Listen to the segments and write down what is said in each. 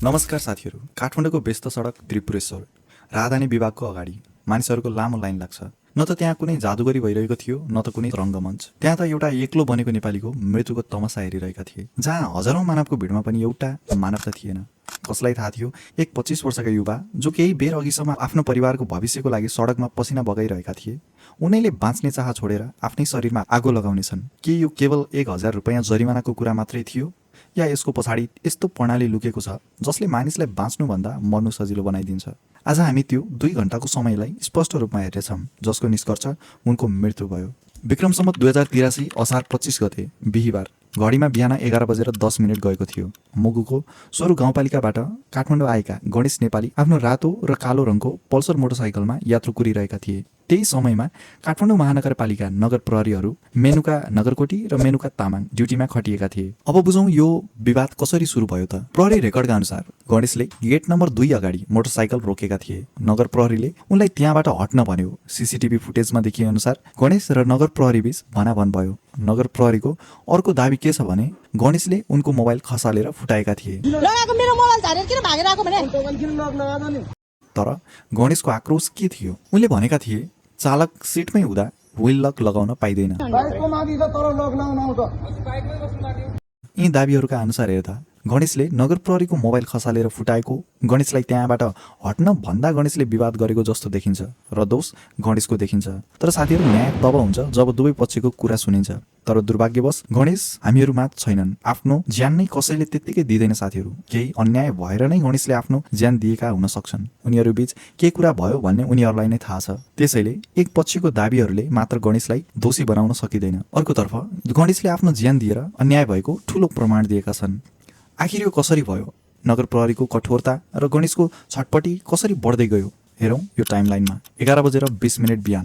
नमस्कार साथीहरू, काठमाडौँको व्यस्त सडक त्रिपुरेश्वर राजधानी विभागको अगाडि मानिसहरूको लामो लाइन लाग्छ। न त त्यहाँ कुनै जादुगरी भइरहेको थियो, न त कुनै रङ्गमञ्च। त्यहाँ त एउटा एक्लो बनेको नेपालीको मृत्युको तमासा हेरिरहेका थिए, जहाँ हजारौं मानवको भिडमा पनि एउटा मानव त थिएन। कसलाई थाहा थियो, एक 25 वर्षका युवा जो केही बेर अघिसम्म आफ्नो परिवारको भविष्यको लागि सडकमा पसिना बगाइरहेका थिए, उनैले बाँच्ने चाह छोडेर आफ्नै शरीरमा आगो लगाउनेछन्। के यो केवल 1000 रुपैयाँ जरिमानाको कुरा मात्रै थियो, या यसको पछाडि यस्तो प्रणाली लुकेको छ जसले मानिसलाई बाँच्नुभन्दा मर्नु सजिलो बनाइदिन्छ? आज हामी त्यो 2 घण्टाको समयलाई स्पष्ट रूपमा हेर्नेछौँ, जसको निष्कर्ष उनको मृत्यु भयो। विक्रम सम्वत 2083 असार 25 गते बिहीबार घडीमा बिहान 11:10 गएको थियो। मुगुको सोरु गाउँपालिकाबाट काठमाडौँ आएका गणेश नेपाली आफ्नो रातो र कालो रङको पल्सर मोटरसाइकलमा यात्रु कुरिरहेका थिए। त्यही समयमा काठमाडौँ महानगरपालिका नगर प्रहरीहरू मेनुका नगरकोटी र मेनुका तामाङ ड्युटीमा खटिएका थिए। अब बुझौँ यो विवाद कसरी सुरु भयो त। प्रहरी रेकर्डका अनुसार गणेशले गेट नम्बर 2 अगाडि मोटरसाइकल रोकेका थिए। नगर प्रहरीले उनलाई त्यहाँबाट हट्न भन्यो। सीसीटीभी फुटेजमा देखिए अनुसार गणेश र नगर प्रहरी बीच भनाभन भयो। नगर प्रहरीको अर्को दाबी के छ भने गणेशले उनको मोबाइल खसालेर फुटाएका थिए। तर गणेशको आक्रोश के थियो? उनले भनेका थिए चालक सिटमै हुँदा व्हील लक लगाउन पाइँदैन। यी दाबीहरूका अनुसार हेर्दा गणेशले नगर प्रहरीको मोबाइल खसालेर फुटाएको, गणेशलाई त्यहाँबाट हट्न भन्दा गणेशले विवाद गरेको जस्तो देखिन्छ र दोष गणेशको देखिन्छ। तर साथीहरू, न्याय तब हुन्छ जब दुवै पक्षको कुरा सुनिन्छ। तर दुर्भाग्यवश गणेश हामीहरूमा छैनन्। आफ्नो ज्यान नै कसैले त्यत्तिकै दिँदैन साथीहरू। केही अन्याय भएर नै गणेशले आफ्नो ज्यान दिएका हुन सक्छन्। उनीहरू बीच के कुरा भयो भन्ने उनीहरूलाई नै थाहा छ। त्यसैले एक पक्षको दाबीहरूले मात्र गणेशलाई दोषी बनाउन सकिँदैन। अर्कोतर्फ गणेशले आफ्नो ज्यान दिएर अन्याय भएको ठूलो प्रमाण दिएका छन्। आखिर यो कसरी भयो? नगर प्रहरीको कठोरता र गणेशको छटपटी कसरी बढ्दै गयो? हेरौँ यो टाइमलाइनमा। 11:20 बिहान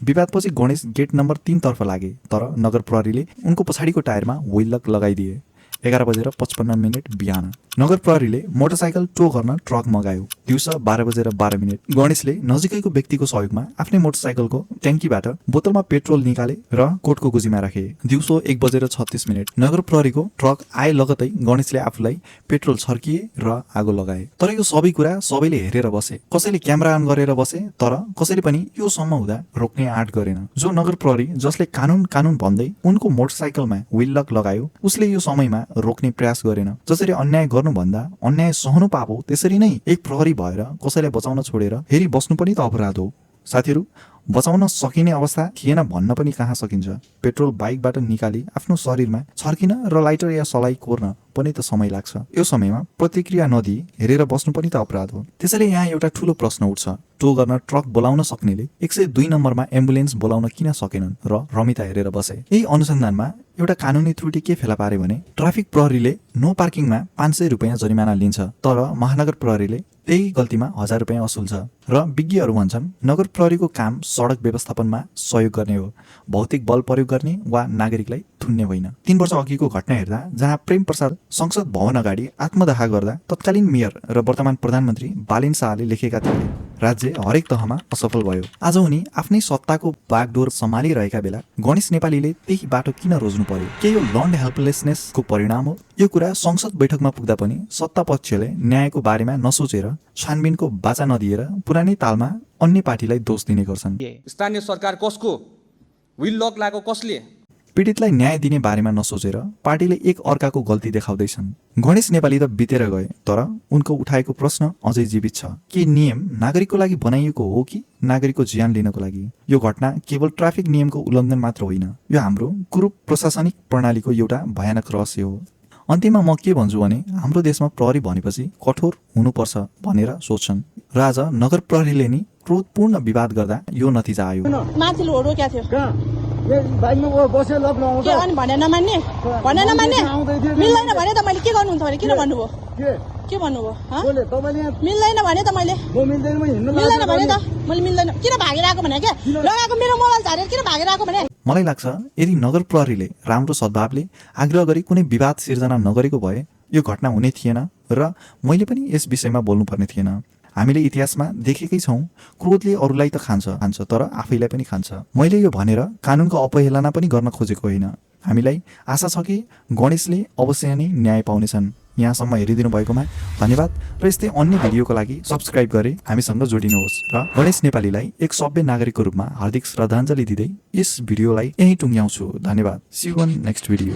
विवादपछि गणेश गेट नम्बर 3 तर्फ लागे, तर नगर प्रहरीले उनको पछाडिको टायरमा व्हील लक लगाइदिए। 11:55 बिहान नगर प्रहरीले मोटरसाइकल टो गर्न ट्रक मगायो। दिउँसो 12:12 गणेशले नजिकैको व्यक्तिको सहयोगमा आफ्नै मोटरसाइकलको ट्याङ्कीबाट बोतलमा पेट्रोल निकाले र कोटको गुजीमा राखे। दिउँसो 1:36 नगर प्रहरीको ट्रक आए लगतै गणेशले आफूलाई पेट्रोल छर्किए र आगो लगाए। तर यो सबै कुरा सबैले हेरेर बसे। कसैले क्यामेरा अन गरेर बसे, तर कसैले पनि यो सम्म हुँदा रोक्ने आँट गरेन। जो नगर प्रहरी जसले कानुन भन्दै उनको मोटरसाइकलमा व्हील लक लगायो, उसले यो समयमा रोक्ने प्रयास गरेन। जसरी अन्याय गर्नुभन्दा अन्याय सहनु पाप हो, त्यसरी नै एक प्रहरी भएर कसैलाई बचाउन छोडेर हेरी बस्नु पनि त अपराध हो। साथीहरू, बचाउन सकिने अवस्था थिएन भन्न पनि कहाँ सकिन्छ। पेट्रोल बाइकबाट निकाली आफ्नो शरीरमा छर्किन र लाइटर या सलाई कोर्न पनि त समय लाग्छ। यो समयमा प्रतिक्रिया नदिई हेरेर बस्नु पनि त अपराध हो। त्यसैले यहाँ एउटा ठूलो प्रश्न उठ्छ, टो गर्न ट्रक बोलाउन सक्नेले 102 नम्बरमा एम्बुलेन्स बोलाउन किन सकेनन् र रमिता हेरेर बसे? यही अनुसन्धानमा एउटा कानुनी त्रुटि के फेला पारे भने ट्राफिक प्रहरीले नो पार्किङमा 500 रुपैयाँ जरिमाना लिन्छ, तर महानगर प्रहरीले त्यही गल्तीमा 1000 रुपैयाँ असुल्छ। र विज्ञहरू भन्छन् नगर प्रहरीको काम सडक व्यवस्थापनमा सहयोग गर्ने हो, भौतिक बल प्रयोग गर्ने वा नागरिकलाई थुन्ने होइन। 3 वर्ष अघिको घटना हेर्दा जहाँ प्रेम प्रसाद संसद भवन अगाडि आत्मदाह गर्दा तत्कालीन मेयर र वर्तमान प्रधानमन्त्री बालिन शाहले लेखेका थिए राज्य हरेक तहमा असफल भयो। आज उनी आफ्नै सत्ताको बागडोर सम्हालिरहेका बेला गणेश नेपालीले त्यही बाटो किन रोज्नु पर्यो? के यो लर्न्ड हेल्पलेसनेसको परिणाम हो? यो कुरा संसद बैठकमा पुग्दा पनि सत्ता पक्षले न्यायको बारेमा नसोचेर छानबिनको बाचा नदिएर पुरानै तालमा अन्य पार्टीलाई दोष दिने गर्छन्। स्थानीय सरकार कसको? व्हील लक लागो कसले? पीडितलाई न्याय दिने बारेमा नसोचेर पार्टीले एक अर्काको गल्ती देखाउँदैछन्। गणेश नेपाली त बितेर गए, तर उनको उठाएको प्रश्न अझै जीवित छ। के नियम नागरिकको लागि बनाइएको हो कि नागरिकको ज्यान लिनको लागि? यो घटना केवल ट्राफिक नियमको उल्लङ्घन मात्र होइन, यो हाम्रो कुरूप प्रशासनिक प्रणालीको एउटा भयानक रहस्य हो। अन्त्यमा म के भन्छु भने हाम्रो देशमा प्रहरी भनेपछि कठोर हुनुपर्छ भनेर सोच्छन्, र आज नगर प्रहरीले नि क्रोधपूर्ण विवाद गर्दा यो नतिजा आयो। मलाई लाग्छ यदि नगर प्रहरीले राम्रो सद्भावले आग्रह गरी कुनै विवाद सिर्जना नगरेको भए यो घटना हुने थिएन र मैले पनि यस विषयमा बोल्नुपर्ने थिएन। हामीले इतिहासमा देखेकै छौँ, क्रोधले अरूलाई त खान्छ तर आफैलाई पनि खान्छ। मैले यो भनेर कानुनको अपहेलना पनि गर्न खोजेको होइन। हामीलाई आशा छ कि गणेशले अवश्य नै न्याय पाउनेछन्। यहाँसम्म हेरिदिनु भएकोमा धन्यवाद र यस्तै अन्य भिडियोको लागि सब्स्क्राइब गरे हामीसँग जोडिनुहोस् र गणेश नेपालीलाई एक सभ्य नागरिकको रूपमा हार्दिक श्रद्धाञ्जली दिँदै यस भिडियोलाई यहीँ टुङ्ग्याउँछु। धन्यवाद। See you on next video.